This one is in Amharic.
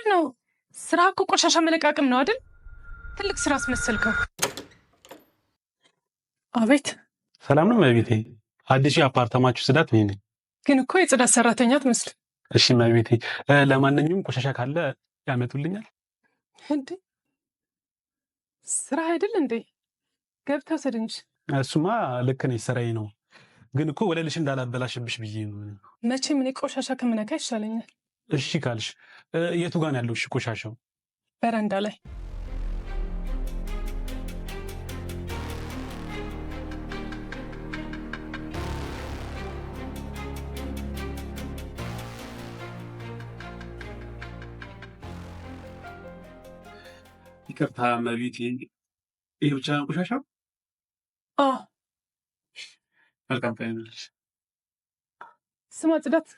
ምንድን ነው ስራ እኮ ቆሻሻ መለቃቅም ነው አይደል? ትልቅ ስራ አስመሰልከው። አቤት። ሰላም ነው እመቤቴ። አዲሱ የአፓርታማችሁ ጽዳት እኔ ነኝ። ግን እኮ የጽዳት ሰራተኛ አትመስልም። እሺ እመቤቴ፣ ለማንኛውም ቆሻሻ ካለ ያመጡልኛል። እንዴ ስራ አይደል እንዴ? ገብተህ ውሰድ እንጂ። እሱማ ልክ ነሽ፣ ስራዬ ነው። ግን እኮ ወለልሽ እንዳላበላሽብሽ ብዬ ነው። መቼም እኔ ቆሻሻ ከምነካ ይሻለኛል። እሺ ካልሽ የቱ ጋር ነው ያለው? እሺ ቆሻሻው? በረንዳ ላይ። ይቅርታ እመቤቴ፣ ይሄ ብቻ ነው ቆሻሻው? አዎ። መልካም ቀን ይሁንልሽ። ስማ ጽዳት፣